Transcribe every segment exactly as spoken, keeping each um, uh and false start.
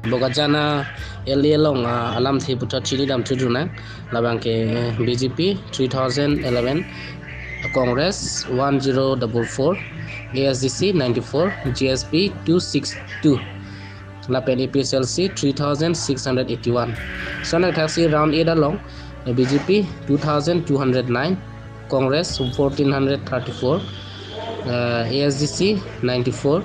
Bokajan L A along, ah, alamthe puthot chinidam thudunang. Labang ke, eh, B J P three thousand eleven, Congress one zero double four, A S D C ninety-four, G S P two six two. Lapen A P H L C three thousand six hundred eighty-one. Lason thakthaksi round eight along, eh, B J P two thousand two hundred nine, Congress fourteen hundred thirty-four, uh, A S D C ninety-four,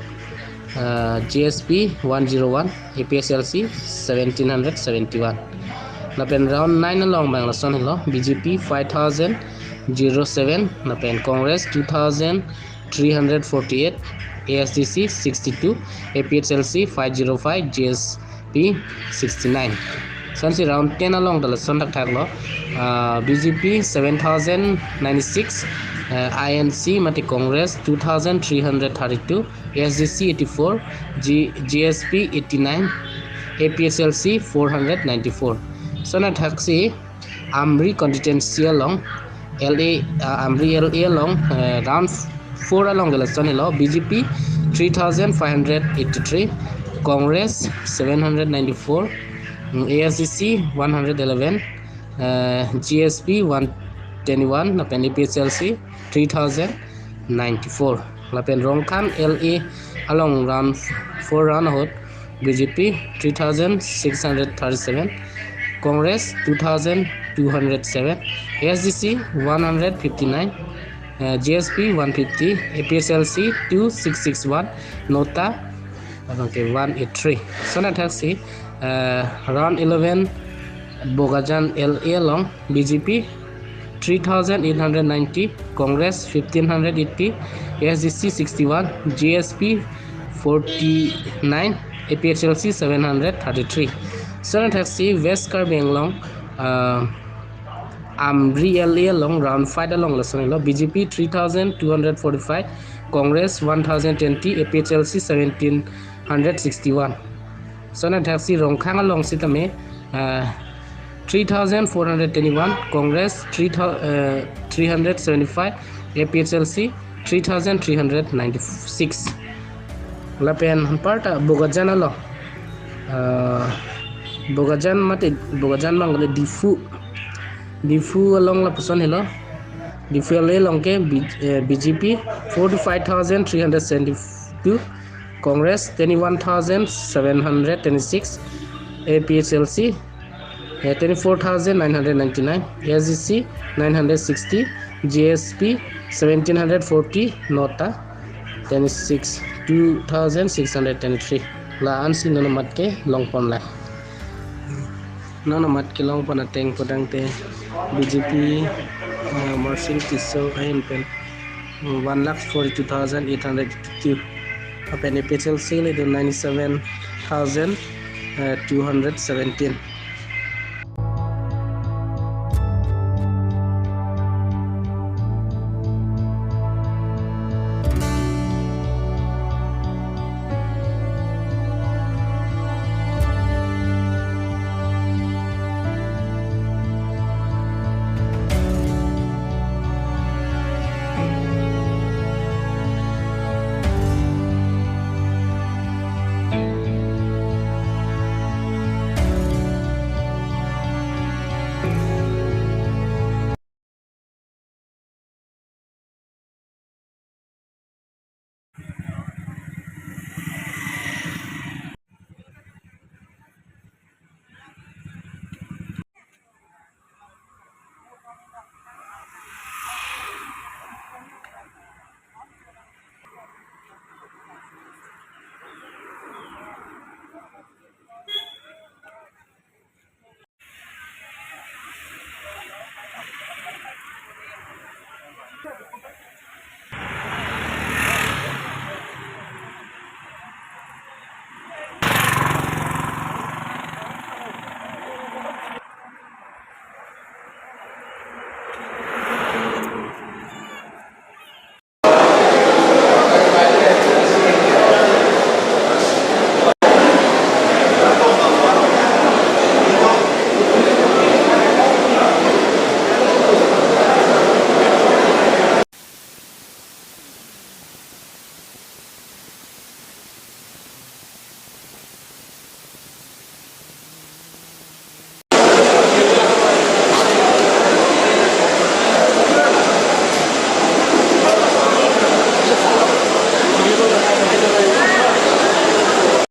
uh, G S P one zero one, A P H L C seventeen hundred seventy-one. Lapen round nine along abang lason helo, B J P five thousand zero seven, lapen Congress two thousand three hundred forty-eight, A S D C sixty-two, A P H L C five zero five, G S P sixty-nine. Lasonsi round ten along ta lason thakthak lo. Ah, B J P seven thousand ninety-six, ah, I N C mate Congress two thousand three hundred thirty-two, A S D C eighty-four, G-, G S P eighty-nine, A P H L C four hundred ninety-four. Lason thakthaksi Amri constituency along, L A, ah, Amri L A along, eh, round four along ke lason helo, B J P three thousand five hundred eighty-three, Congress seven hundred ninety-four, mm, A S D C one hundred eleven, eh, G S P one twenty-one, lapen A P H L C three thousand ninety-four. Lapen Rongkhang L A along round four round ahut, B J P three thousand six hundred thirty-seven, Congress two thousand two hundred seven, A S D C one hundred fifty-nine, uh, G S P one fifty, A P H L C two six six one, Nota, okay, one eight three. Lason thakthaksi, uh, round eleven, Bokajan L A along, B J P three thousand eight hundred ninety, Congress fifteen hundred eighty, A S D C sixty-one, G S P forty-nine, A P H L C seven hundred thirty-three. Lason thakthaksi West Karbi Anglong, uh, Amri L A along round five along lason helo, B J P three thousand two hundred forty-five, Congress one thousand twenty, A P H L C seventeen hundred sixty-one. Lason thakthaksi Rongkhang along sitame, uh, three thousand four hundred twenty-one, Congress three thousand, uh, three hundred seventy-five, A P H L C three thousand three hundred ninety-six. Lapen anparta Bokajan along, uh, Bokajan mate, Bokajan abang ke Diphu. Diphu along lapuson helo. Diphu L A along ke B-, eh, B J P forty-five thousand three hundred seventy-two, Congress twenty-one thousand seven hundred twenty-six, A P H L C, eh, twenty-four thousand nine hundred ninety-nine, A S D C nine hundred sixty, G S P seventeen hundred forty, Nota twenty-six, two thousand six hundred twenty-three. La-ansi non amat kelongponlo. Non amat kelongpon ateng pudangte B J P, eh, Marcel Tisso ahin pen, eh, one lakh forty-two thousand eight hundred eighty-two. Lapen A P H L C le do ninety-seven thousand two hundred seventeen.